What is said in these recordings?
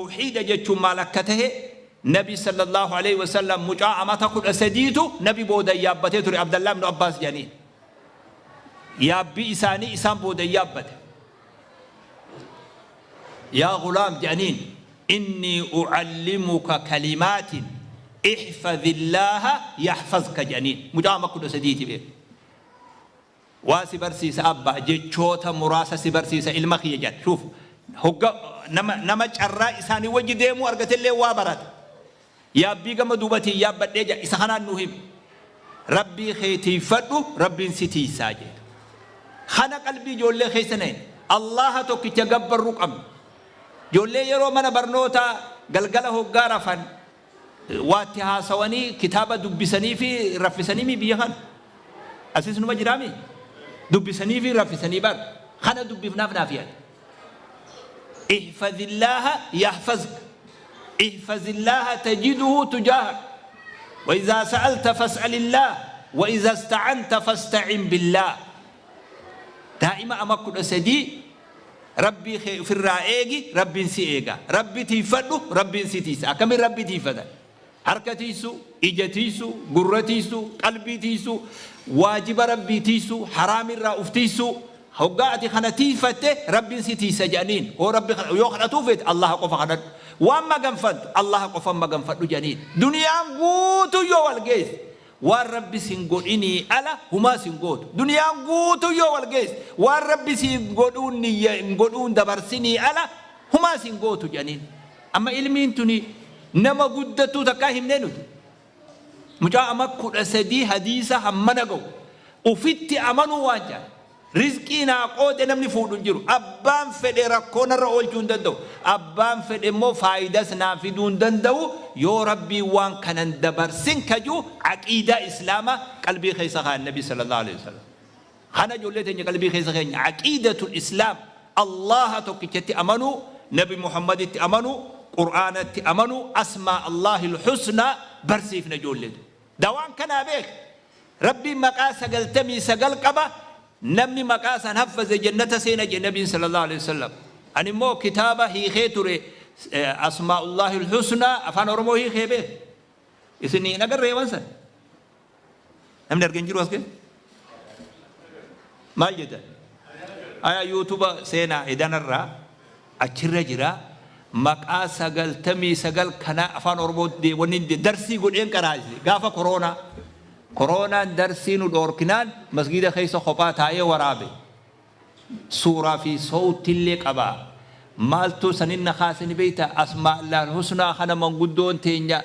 Tawhiida jechuun maal akka tahe Nabi sallallahu aleyhi wa sallam mucaa amata 13tu Nabi boodan yaabbatee ture Abdallah ibnu Abbaas jedhaniin. Yaabbii isaanii isaan boodan yaabbate. Yaa gulaam jedhaniin innii ucallimuka kalimaatin ihfazillaaha yahfazka jedhaniin. Mucaa ama 13ti beek. Waa si barsiisa abbaa jechoota muraasa si barsiisa ilma kiyya jedhan. Shuuf hogga nama nama carraa isaanii wajji deemuu argatellee waa barata. Yaabbii gama duubatiin yaabbadhee jedha isa kanaan nuu himi. Rabbii kee tiiyfadhu Rabbiin si tiiysaa jedhe. Kana qalbii ijoollee keessa nayne. Allaaha tokkicha gabbarru qabna. Ijoollee yeroo mana barnootaa galgala hoggaa rafan waa itti haasawanii kitaaba dubbisaniifi raffisaniimii biyya kana. Asis numa jiraamii? Dubbisaniifi raffisanii bar. Kana dubbifnaaf naaf yaade. Ihfazillaaha yahfazka. Ihfazillaaha tajiduhu tujaahak. Wa izaa sa'alta fas'alillaah wa izaa ista'anta fasta'in billaah. Daa'ima ama 13 Rabbii kee ufirraa eegi Rabbiin si eega. Rabbi tiiyfadhu Rabbiin si tiiysa. Akkamiin Rabbi tiiyfatan? Harka tiiysuu, ija tiiysuu, gurra tiiysuu, qalbii tiiysuu, waajiba Rabbii tiiysuu, haraamirraa uf tiiysuu. Hoggaa ati kana tiiyfatte Rabbiin si tiiysa je'aniin. Hoo Rabbi yoo kadhatuu feete Allaaha qofa kadhadhu. Waan maganfantu Allaaha qofan maganfadhu je'aniin. Duniyaan guutuun yoo wal geesse waan Rabbi sin godhinii ala humaa sin gootu. Duniyaan guutuun yoo wal geesse waan Rabbi siin godhuun niyya hin godhuun dabarsinii ala humaa sin gootu je'aniin. Amma ilmiin tuni nama guddattuu takkaa himnee nuti. Mucaa ama 13 hadiisa hammana ga'u ufitti amanuu waan jedhan. Rizqii naa qoode namni fuudhu hin jiru. Abbaan fedhe rakkoo narra oolchuu hin danda'u. Abbaan fedhe immoo faayidas naa fiduu hin danda'u. Yoo Rabbiin waan kana hin dabarsin ka ji'u aqiidaa Islaamaa qalbii keessa kaayan Nabi sallallahu aleyhi wa sallam. Kana ijoollee teenya qalbii keessa keenya aqiidatul Islaam Allaaha tokkichatti amanuu, Nabi Muhammaditti amanuu, Qur'aanatti amanuu, asmaa Allaahil husnaa barsiifna ijoollee. Dawaan kanaa beeki. Rabbiin maqaa 99 qaba, namni maqaa san haffaze jannata seena jedhe Nabiin sallallahu aleyhi wasallam. Ani immoo kitaaba hiikee ture Asmaa'ullaahil Husnaa afaan Oromoo hiikee beeki. Isin hin agarree waan san? Namni arge hin jiru as keessa? Maal jettan? Aya yuutuba seenaa edanarraa achirra jira maqaa 99 kana afaan Oromootti wanni darsii godheen qaraasise gaafa koroonaa. Koroonaan darsii nu dhoorkinaan masgiida keessa kophaa taa'ee waraabe. Suuraa fi sowtillee qaba. Maaltu sanin na kaase ni beektaa? Asmaa'allaahil husnaa kana manguddoon teenya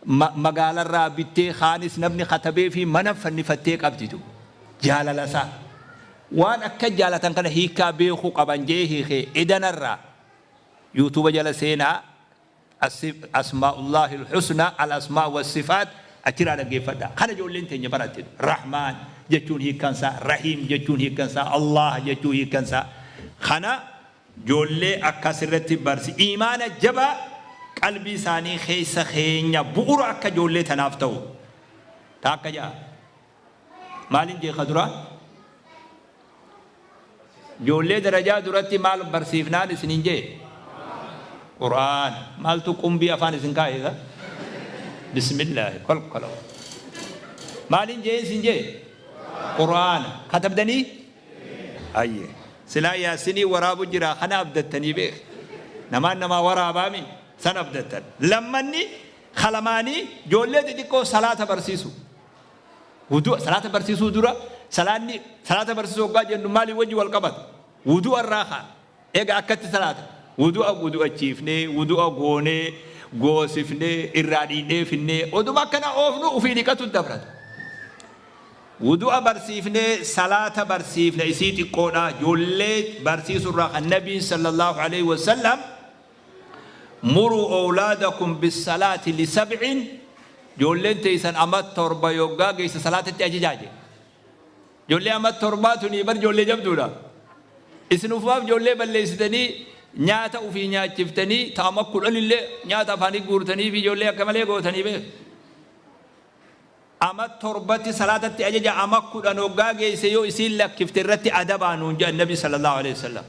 magaalarraa bittee kaanis namni katabeefii mana fannifattee qabdi tu. Jaalala isaa. Waan akka jaalatan kana hiikkaa beekuu qaban je'ee hiike edanarraa. Yuutuuba jala seenaa Asmaa'ullaahil husnaa, al asmaa wa sifaat achiraa dhaggeeffadhaa. Kana ijoolleen teenya baratte. Rahmaan jechuun hiikkaan isaa, Rahiim jechuun hiikkaan isaa, Allaah jechuun hiikkaan isaa. Kana ijoollee akkas irratti barsi. Iimaana jabaa qalbii isaanii keessa keenya bu'ura akka ijoollee tanaaf ta'u. Taakka ja'a. Maalin jee ka duraa? Ijoollee darajaa duratti maal barsiifnaan isiniin jee? Qur'aana. Maaltu qumbii afaan isin kaa'e isa? Bismillaahi kolkoloo. Maalin jee isin jee? Qur'aana. Katabdanii? Ayyee. Silaa yaasinii waraabu jira kana abdattanii beek. Namaan namaa waraabaami san abdattan. Lammanni kalamaanii ijoollee xixiqqoo salaata barsiisu. Wudu'a, salaata barsiisuu dura salaanni salaata barsiisuu hoggaa jennu maaliin wajji wal qabata? Wudu'a irraa ka'a. Egaa akkatti salaata. Wudu'a wudu'achiifnee, wudu'a goonee, goosifnee, irraa dhiidhee finnee, oduma akkana oofnu ufii dhiqatu dabrata. Wudu'a barsiifnee, salaata barsiifna isii xiqqoodha. Ijoollee barsiisurraa kan Nabiin sallallahu alaihi wasallam Muruu owlaadakum bissalaati lisab'in Ijoolleen teeysan amat 7 yoggaa geeyse salaatatti ajajaa jedhe. Ijoollee amat torbaa tunii bar ijoollee jabduudha. Isin ufumaaf ijoollee balleessitanii nyaata ufii nyaachiftanii ta ama 10 illee nyaata afaanii guurtanii fi ijoollee akka malee gootanii beek. Ama 7tti salaatatti ajaja ama 10 hoggaa geeyse yoo isiin lakkifte irratti adabaa nuun jedhan nabi sallallahu alaihi wasallam.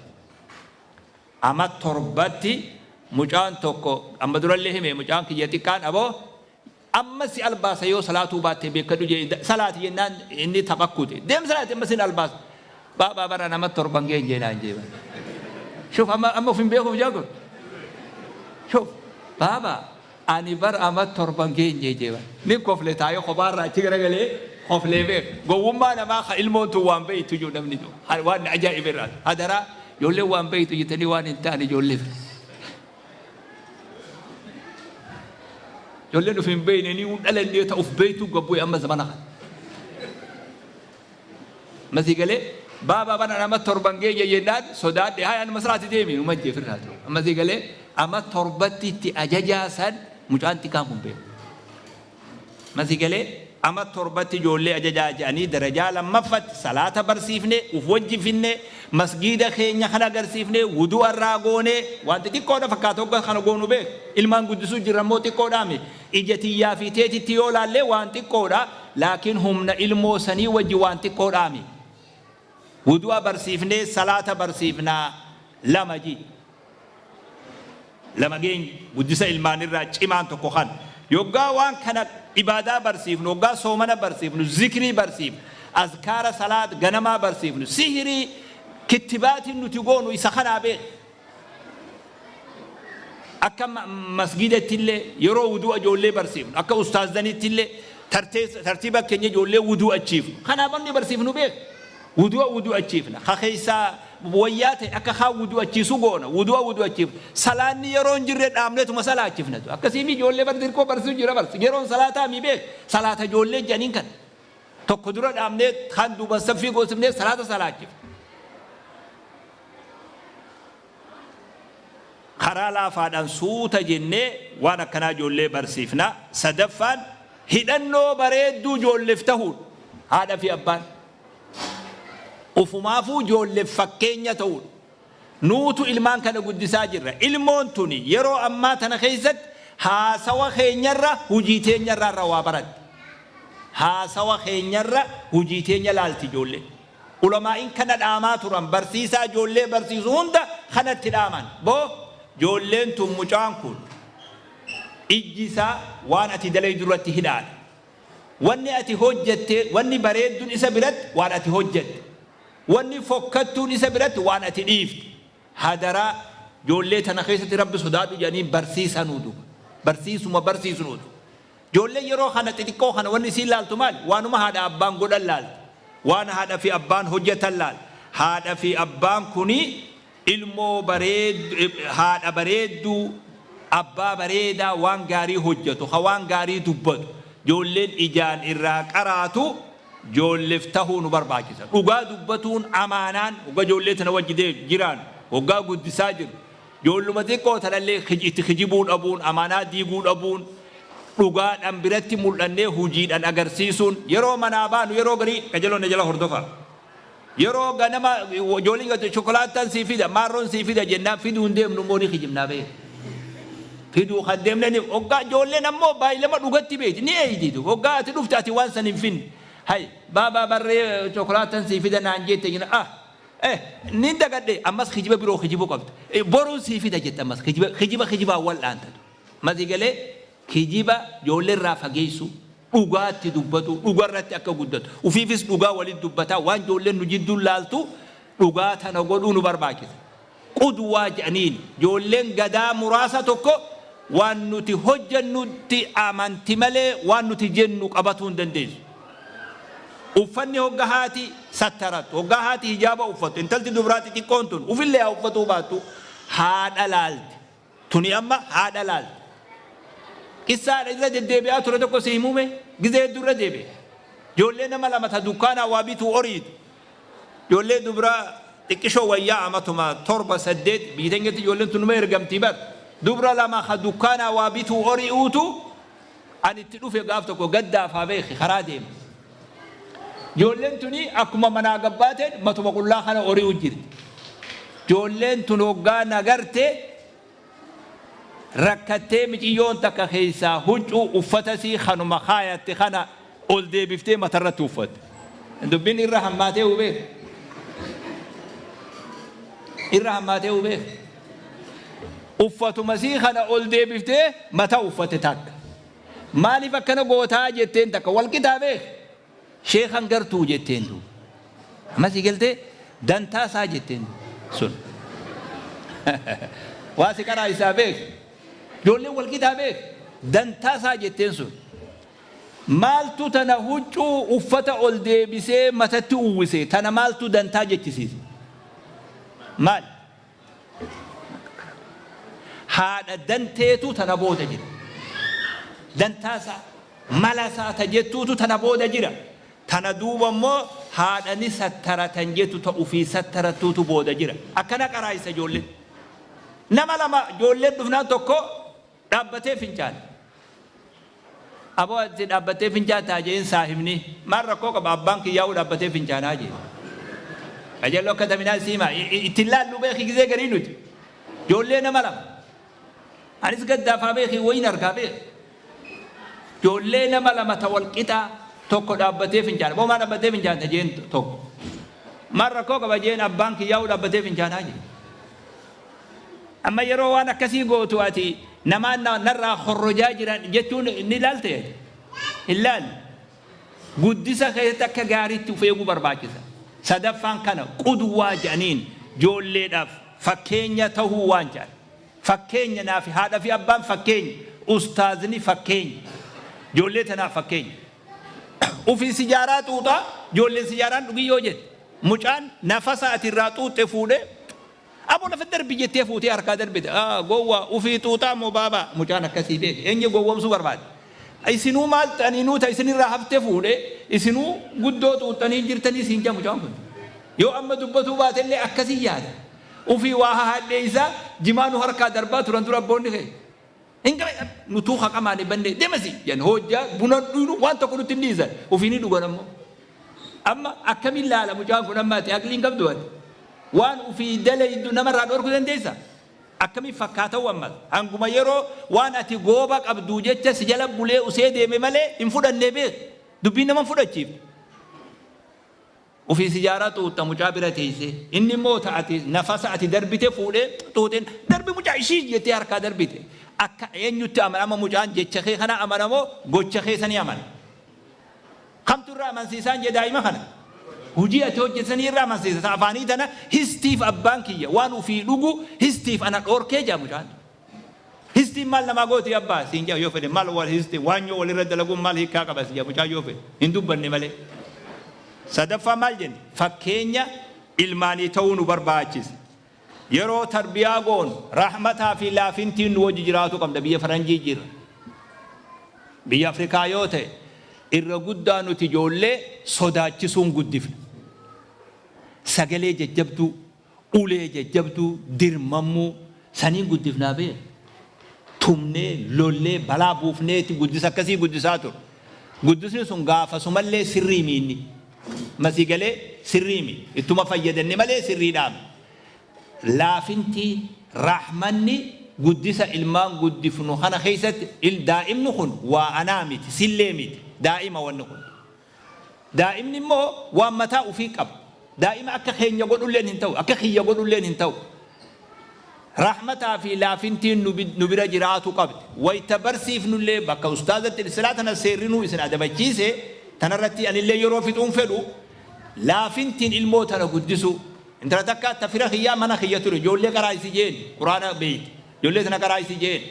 Ama 7tti Mucaan tokko amma durallee hime, mucaan kiyya xiqqaan, "Aboo, amma si albaasa yoo salaatuu baatte beekadhu," jee. Salaati jennaan inni taphakkute. "Deem salaati, amma sin albaasa." "Baabaa, bara nama 7 geenye," naan jee. Shuf, amma amma of hin beekuuf jaa. "Shuf baabaa, ani bar ama 7 geenye," jee. Ni kofle, taa'ee kophaarraa achi garagalee koflee beek. Gowwummaa namaa ka ilmoon tun waan beeytu jiru namni jiru waan ajaa'iba irraa. Hadaraa, ijoolleen waan beeytu jettanii waan hin taane ijoollee. Ijoolleen of hin beeyne ni dhalannee ta'uuf beeytuu gabbu'e amma zamana kana. Masii galee, "Baabaa, bana nama 7 geenye," jennaan sodaadhe. "Haa, anuma siraati deemi," numa jee firraa ta'u. Amma sii galee, amma 7tti itti ajajaa san mucaan xiqqaan kun beeku. Masii galee, amma 7tti ijoollee ajajaa jedhanii. Darajaa lammaffatti salaata barsiifne, uf wajji finne, masgiida keenya kana agarsiifne, wudu'a irraa goone. Wanti xiqqoodha fakkaata hogga kana goonu beek. Ilmaan guddisuu jirra immoo xiqqoodhaami. Ija tiyyaa fi teetitti yoo laallee waan xiqqoodha, laakiin humna ilmoo sanii wajji waan xiqqoodhaami. Wudu'a barsiifnee salaata barsiifnaa, lama ji. Lama geenye. Guddisa ilmaanirraa cimaan tokko kan yoggaa waan kana ibaadaa barsiifnu, yoggaa soomana barsiifnu, zikrii barsiifnu, azkaara salaat ganamaa barsiifnu, sihirii kittibaatiin nuti goonu isa kanaa beek. Akka masgiidatti illee yeroo wuduu ijoollee barsiifnu, akka ustaazdanitti illee tartiiba keenya ijoollee wuduu achiifnu, kanaaf wanni barsiifnu beek. Wudu'a wuduu achiifna, ka keessaa wayyaa ta'e akka kaan wuduu achiisu goona, wudu'a wuduu achiifna. Salaanni yeroo hin jirre dhaabneetuma salaachifnatu akkasiif ijoollee bar dirqoo barsiisu jira. Barsi yeroon salaataa mi beek, salaata ijoollee jedhaniin kan tokko dura dhaabnee kan duuban saffii goosifnee salaata salaachifna. Karaa laafaadhaan suuta jennee waan akkanaa ijoollee barsiifna. Sadaffaan, hidhannoo bareedduu ijoolleef ta'uudha. Haadha fi abbaan ufumaafuu ijoolleef fakkeenya ta'uudha. Nuutu ilmaan kana guddisaa jirra. Ilmoon tuni yeroo ammaa tana keessatti haasawa keenyarra hujii teenyarraa irra waa baratti. Haasawa keenyarra hujii teenya laalti ijoollee. Ulamaa'iin kana dhaamaa turan, barsiisaa ijoollee barsiisu hunda kanatti dhaaman. Boo, ijoolleen tun, mucaan kun ijji isaa waan ati dalaydu irratti hidhaadha. Wanni ati hojjette, wanni bareedduun isa biratti waan ati hojjette. Wanni fokkattuun isa biratti waan ati dhiifte. Hadaraa, ijoollee tana keessatti Rabbi sodaadhu jedhanii barsiisanuu duba. Barsiisuma barsiisnuutu. Ijoolleen yeroo kana xixiqqoo kana wanni isiin laaltu maali? Waanuma haadha abbaan godhan laalti. Waan haadha fi abbaan hojjetan laal. Haadha fi abbaan kuni ilmoo bareeddu, haadha bareedduu, abbaa bareedaa, waan gaarii hojjetu, ka waan gaarii dubbatu, ijoolleen ijaan irraa qaraatu ijoolleef tahuu nu barbaachisa. Dhugaa dubbatuun amaanaan hoggaa ijoollee tana wajji jiraan, hoggaa guddisaa jiru. Ijoolluma xiqqoo tanallee itti kijibuu dhabuun, amaanaa diiguu dhabuun, dhugaadhaan biratti mul'annee hojiidhaan agarsiisuun, yeroo manaa baanu yeroo garii qajeelonni jala hordofaa. Yeroo ganama ijoolleen galtu, "Chokolaataan sii fida, maarroon sii fida," jennaan fiduu hin deemnu immoo ni kijibnaa beeku. Fiduu kan deemne ni hoggaa ijoolleen ammoo baay'ilama dhugatti beekti, ni eeyditu. Hoggaa ati dhufte ati waan san hin finne. "Hay baabaa, barree chokolaataan sii fida naan jette," jenna. "Ah, ni dagadhe." Ammas kijiba biroo kijibuu qabda. "Boruun sii fida," jette. Ammas kijiba kijiba kijibaan wal dhaantatu. Masii galee, kijiba ijoollee irraa fageessu, dhugaatti dubbatu, dhugarratti akka guddatu, ufiifis dhugaa walitti dubbataa, waan ijoolleen nu jidduun laaltu dhugaa tana godhuu nu barbaachisa. Qudwaa jedhaniin ijoolleen gadaa muraasa tokko waan nuti hojjennutti amanti malee waan nuti jennu qabatuu hin dandeessu. Uffanni hogga haati sattarattu, hoggaa haati hijaaba uffattu, intalti dubraa xixiqqoon tun ufillee haa uffatuu baattu haadha laalti. Tuni amma haadha laalti. Qissaadha irra deddeebi'aa ture tokko si himume, gizee hedduu irra deebi'e. Ijoollee nama lama ta dukkaanaa waa bituu oriitu. Ijoollee dubraa xiqqishoo wayyaa amatuma 7, 8, biyya teenyatti ijoolleen tun numa ergamtii bar. Dubra lama ka dukkaanaa waa bituu ori'uutu ani itti dhufe gaaf tokko gaddaaf haa beeki karaa deema. Ijoolleen tuni akkuma manaa gabbaateen matuma qullaa kana ori'u jirti. Ijoolleen tun hoggaa nagarte rakkattee, miciyyoon takka keessaa huccuu uffata isii kanuma kaayatte kana ol deebiftee matarratti uffatte. Dubbiin irra hammaatee hubee. Irra hammaatee hubee. Uffatuma sii kana ol deebiftee mataa uffate takka. Maaliif akkana gootaa jetteen takka wal qixaa beek. Sheekan gartuu jetteen duuba. Amma sii galtee dantaa isaa jetteen sun. Waa si qaraa isaa beek. Ijoolleen wal qixaa beek. Dantaa isaa jetteen sun. Maaltu tana huccuu uffata ol deebisee matatti uwwise tana maaltu dantaa jechisiise? Maal? Haadha danteetu tana booda jira. Dantaa isaa, mala isaa ta jettuutu tana booda jira. Tana duuba immoo haadha ni sattaratan jettu ta ufii sattarattuutu booda jira. Akkana qaraayisa ijoolleen. Nama lama ijoolleen dhufnaan tokko dhaabbatee fincaane. Aboo ati dhaabbattee fincaantaa jeen saahibni. Maal rakkoo qaba abbaan kiyyaa'uu dhaabbatee fincaanaa jeen. Qajeelloo akka taminaa siima ittiin laallu beeki gizee garii nuti. Ijoollee nama lama. Anis gaddaafaa beeki wayin argaa beeki. Ijoollee nama lama ta wal qixaa tokko dhaabbatee fincaana. Boo maa dhaabbattee fincaanta jeen tokko. Maal rakkoo qaba jeen abbaan kiyyaa'uu dhaabbatee fincaanaa jeen. Amma yeroo waan akkasii gootu ati namaan narraa horrojaa jiran jechuun ni ilaalte ati? Hin laalle. Guddisa keessatti akka gaariitti of eeguu barbaachisa. Sadaffaan kana qudwaa jedhaniin ijoolleedhaaf fakkeenya tahuu waan jedhan. Fakkeenya naafi haadha fi abbaan fakkeenya, ustaazni fakkeenya. Ijoollee tanaaf fakkeenya. Ofii sijaaraa xuuxaa ijoolleen sijaaraan dhugin yoo jette mucaan nafasa ati irraa xuuxxe fuudhee Abo lafa darbi jettee fuutee harkaa darbite. Ah gowwaa ufii xuuxaa moo baabaa mucaan akkasii beeki. Eenyu gowwoomsuu barbaade. Isinuu maal xaniinuu ta isinirraa hafte fuudhe isinuu guddoo xuuxxanii jirtanii siin jaa mucaan kun. Yoo amma dubbatuu baatellee akkasii yaada. Ufii waa hahadheessaa jimaa nu harkaa darbaa turan dura abboonni kee. Hin qabe nutuu haqamaani banne demasi jan hojjaa buna dhuynu waan tokko nutti hin dhiisan ufii ni dhugan ammoo. Amma akkamiin laala mucaan kun amma ati aqlii hin qabdu ati. Waan ufii dalaydu namarraa dhorkuu dandeessa? Akkamiin fakkaata'u ammas? Hanguma yeroo waan ati gooba qabduu jecha si jala bulee usee deeme malee hin fudhannee beek. Dubbiin nama hin fudhachiiftu. Ufii sijaaraa xuuxxa mucaa bira teessee. Inni immoo ta ati nafasa ati darbite fuudhee xuuxeen darbi mucaa ishii jettee harkaa darbite. Akka eenyutti amana amma mucaan jecha kee kana amana moo gocha kee sanii amana? Kamtu irra amansiisaan jee daa'ima kana? Hujii ati hojjete sanii irra amansiisa. Ta afaanii tana histiif abbaan kiyya waan ufii dhugu histiif ana dhoorkee jaa mucaan. Histiin maal namaa gooti abbaa siin jaa yoo fedhe maal wal histiin waanyoo walirra dalaguun maal hiikkaa qaba si jaa mucaan yoo fedhe hin dubbanne malee. Sadaffaa maal jenne fakkeenya ilmaanii ta'uu nu barbaachisa. Yeroo tarbiyaa goonu rahmataa fi laafintiin nu wajji jiraatu qabna biyya faranjii jirra. Biyya Afrikaa yoo ta'e irra guddaa nuti ijoollee sodaachisuun guddifna. Sagalee jajjabduu, ulee jajjabduu, dirmammuu saniin guddifnaa beek. Tumnee, lollee, balaa buufneeti guddisa akkasii guddisaa ture. Guddisni sun gaafasumallee sirrii miinni. Masii galee sirrii mi. Ittuma fayyadanne malee sirriidhaami. Laafinti, rahmanni guddisa ilmaan guddifnu kana keessatti daa'imni kun waa anaa miti, sillee miti. Daa'ima wanni kun. Daa'imni immoo waan mataa ufii qaba. Daa'ima akka keenya godhulleen hin ta'u, akka kiyya godhulleen hin ta'u. Rahmataa fi laafintiin nu bira jiraatu qabdi. Wayta barsiifnullee bakka ustaazatti silaa tana seerrinuu isin adabachiise tanarratti anillee yeroo fixuun fedhu laafintiin ilmoo tana guddisuu. Intala takka ta fira kiyyaa mana kiyya ture ijoollee qaraayisi jeen quraana beeyti. Ijoollee tana qaraayisi jeen.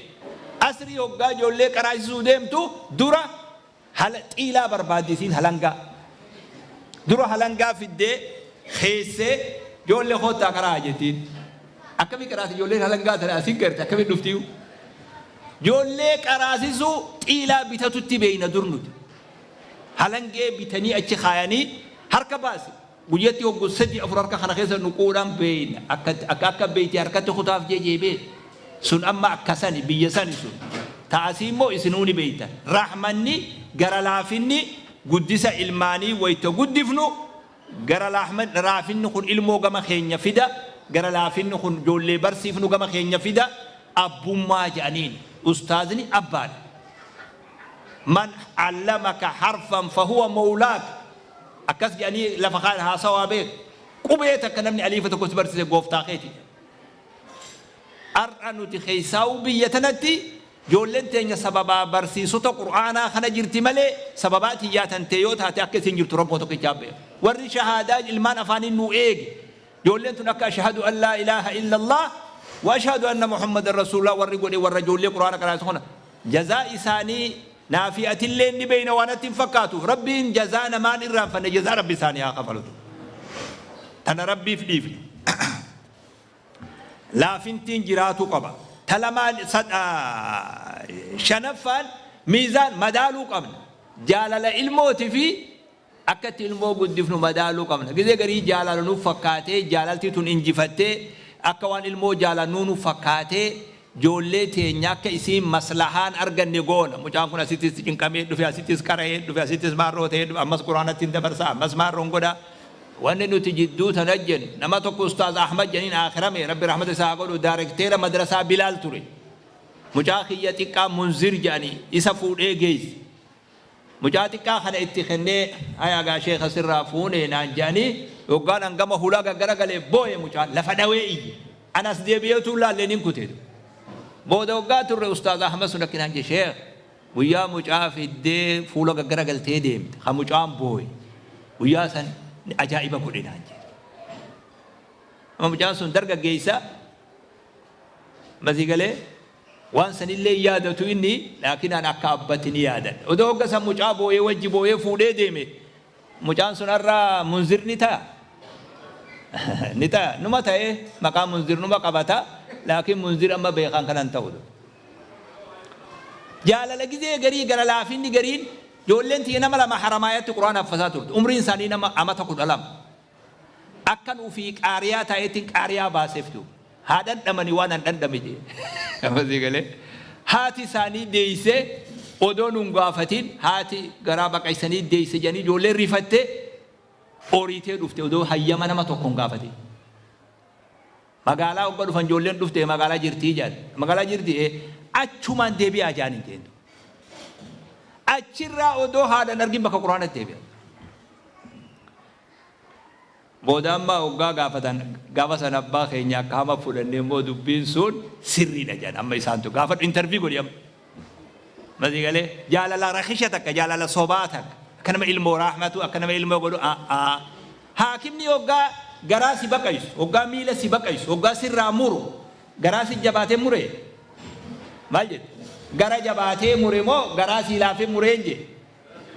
Asrii hoggaa ijoollee qaraayisisuu deemtu dura Hala xiilaa barbaaddi isiin halangaa. Dura halangaa fiddee keessee ijoollee koottaa qara'aa jettiin. Akkamii qaraati ijoolleen halangaa tana asiin garte akkamiin dhuftiyu. Ijoollee qaraasisuu xiilaa bitatutti beeyna dur nuti. Halangee bitanii achi kaayanii harka baasi. Guyyatti hoggu sadi afur harka kana keessa nuquudhaan beeyna. Akka akka akka beeyti harkatti kutaaf jee beek. Sun amma akka sani biyya sani sun. Ta asii immoo isinuu ni beeytan. Rahmanni gara laafinni guddisa ilmaanii wayta guddifnu gara laafinni kun ilmoo gama keenya fida. Gara laafinni kun ijoollee barsiifnu gama keenya fida. Abbummaa jedhaniin. Ustaazni abbaadha. Man allamaka harfan fahuwa mawlaak. Akkas jedhanii lafa kaayan haasawaa beek. Qubee takka namni aliifa tokko si barsiise gooftaa keeti jedhan. Ar'a nuti keessaa'uu biyya tanatti ijoolleen teenya sababaa barsiisota Qur'aanaa kana jirti malee sababaa tiyyaa tantee yoo taate akka isin jirtu Rabboo tokkichaa beeka. Warri shahaadaa ilmaan afaaniin nuu eege. Ijoolleen tun akka ashhadu an laa ilaaha illallah wa ashhadu anna Muhammadan rasuulullah warri godhe warra ijoollee Qur'aana qaraasu kana jazaa isaanii naa fi atillee ni beeyna waan natti hin fakkaatu. Rabbiin jazaa namaan irraanfanne jazaa Rabbi isaanii haa kafalutu. Tana Rabbiif dhiifne. Laafintiin jiraatuu qaba. Ta lamaan shanaffaan miizaan madaaluu qabna. Jaalala ilmooti fi akka itti ilmoo guddifnu madaaluu qabna. Gizee garii jaalala nuuf fakkaatee jaalalti tun injifattee akka waan ilmoo jaalannuu nuuf fakkaatee ijoollee teenya akka isiin maslahaan arganne goona. Mucaan kun asittis cinqamee dhufe, asittis qara'ee dhufe, asittis maarroo ta'ee dhufe, ammas Quraanatti hin dabarsa, ammas maarroon godha. Wanni nuti jidduu tana jennu, nama tokko Ustaaz Ahmad jedhaniin aakhirame, Rabbi rahmata isaa haa godhu, daarekteera madrasaa Bilaal ture. Mucaa kiyya xiqqaa Munzir jedhanii isa fuudhee geesse. Mucaa xiqqaa kana itti kennee, hayaa gaa sheekha sirraa fuune naan jedhanii, yoggaan an gama hulaa gaggaragalee booye mucaan lafa dhawee iyye. An as deebi'ee utuu hin laallee nin kute. Booda waggaa turre Ustaaz Ahmad sun akki naan jedhe, sheekh guyyaa mucaa fiddee fuula gaggaragaltee deemte ka mucaan booye guyyaa san ajaa'iba godhe naan jedhe. Amma mucaan sun dargaggeessa masii galee waan sanillee hin yaadatu inni, laakiin an akka abbatti ni yaadadha. Odoo hogga san mucaa booyee wajji booyee fuudhee deeme mucaan sun har'a Munzir ni ta'a? Ni ta'a. Numa ta'ee maqaa Munzir numa qabata, laakiin Munzir amma beekaan kanan ta'u. Jaalala gizee garii gara laafinni gariin ijoolleen tiyya nama lama Haramaayatti Qur'aana haffasaa turte. Umriin isaanii nama amata 12. Akkan ufii qaariyaa taa'eetiin qaariyaa baaseef duuba. Haa dhandhamani waan an dhandhame jee. Amma sii galee. Haati isaanii deeysee odoo nun gaafatiin haati garaa baqaysanii deeyse jedhanii ijoolleen rifattee oriitee dhufte odoo hayyama nama tokko hin gaafatiin. Magaalaa hogga dhufan ijoolleen dhufte magaalaa jirtii jedhan. Magaalaa jirtii ee achumaan deebi'aa jedhaniin jeen. Achirraa odoo haadha hin argin bakka Qur'aanatti deebi'an. Booda amma hoggaa gaafatan gaafa sana abbaa keenya akka hama fudhanne immoo dubbiin sun sirriidha jedhan amma isaantu gaafadhu interview godhi amma. Masii galee jaalala rakisha takka, jaalala sobaa takka, akka nama ilmoo raahmatu, akka nama ilmoo godhu a'aa. Haakimni hoggaa garaa si baqaysu, hoggaa miila si baqaysu, hoggaa sirraa muru garaa si jabaatee mure maal jette? Gara jabaatee mure moo garaa sii laafee mureen jee?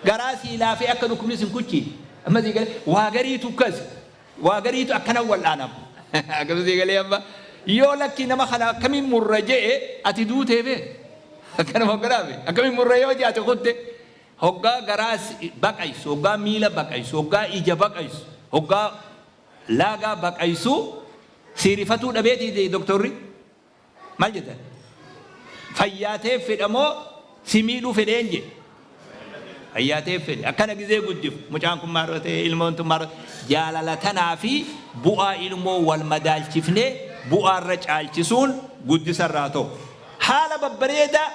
Garaa sii laafee akka dhukkubni sin kuchiine. Amma sii galee waa gariitu akkas waa gariitu akkana wal'aanama. Akkam sii galee amma yoo lakki nama kana akkamiin murra je'e ati duutee bee akkanuma hogganaabe akkamiin murra yoo je'e ati kutte hoggaa garaa baqaysu, hoggaa miila baqaysu, hoggaa ija baqaysu, hoggaa laagaa baqaysu sii rifatuu dhabeetii doktorri. Maal jettan? Fayyaa teef fedha moo si miidhuu fedheen jedhe. Fayyaa teef fedhe. Akkana gizee guddifu. Mucaan kun maaroo ta'e, ilmoon tun maaroo. Jaalala tanaa fi bu'aa ilmoo wal madaalchifnee bu'aa irra caalchisuun guddisa irraa tokko. Haala babbareedaa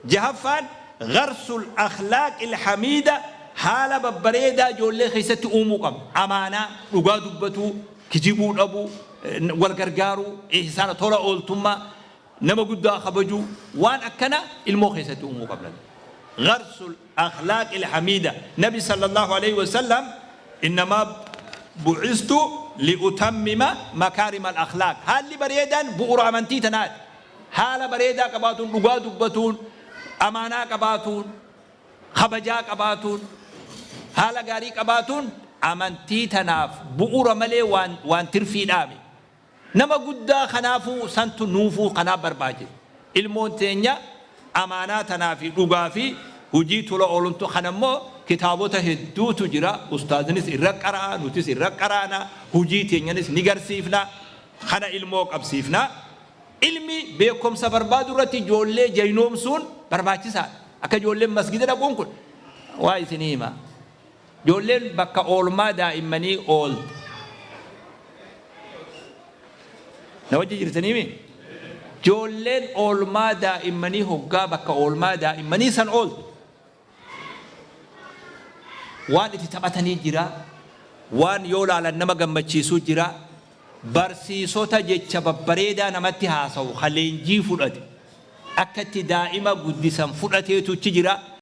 jahaffaan gharsul akhlaaqil hamiida haala babbareedaa ijoollee keessatti uumuu qabna. Amaanaa, dhugaa dubbatuu, kijibuu dhabuu, wal gargaaruu, ihsaana, tola ooltummaa, nama guddaa kabajuu, waan akkana ilmoo keessatti uumuu qabna. Gharsul akhlaaqil hamiida. Nabi sallallahu alayhi wa sallam innamaa bu'istu li'utammima makaarimal akhlaaq. Haalli bareedaan bu'uura amantii tanaati. Haala bareedaa qabaatuun, dhugaa dubbatuun, amaanaa qabaatuun, kabajaa qabaatuun, haala gaarii qabaatuun amantii tanaaf bu'uura malee waan waan tirfiidhaami. Nama guddaa kanaafuu santu nuufuu kanaaf barbaachisa. Ilmoon teenya amaanaa tanaa fi dhugaa fi hujii tola oolumtu kana immoo kitaabota hedduutu jira. Ustaaznis irra qara'a, nutis irra qaraana, hujii teenyanis ni garsiifna, kana ilmoo qabsiifna. Ilmi beekomsa barbaadu irratti ijoollee jaynoomsuun barbaachisaadha. Akka ijoolleen masgida dhaquun kun waa isinii hima. Ijoolleen bakka oolmaa daa'immanii oolte. Na wajji jirtaniimi? Ijoolleen oolmaa daa'immanii hoggaa bakka oolmaa daa'immanii san oolte. Waan itti taphatanii jira. Waan yoo laalan nama gammachiisuu jira. Barsiisota jecha babbareedaa namatti haasawu ka leenjii fudhate, akka itti daa'ima guddisan fudhateetu achi jira.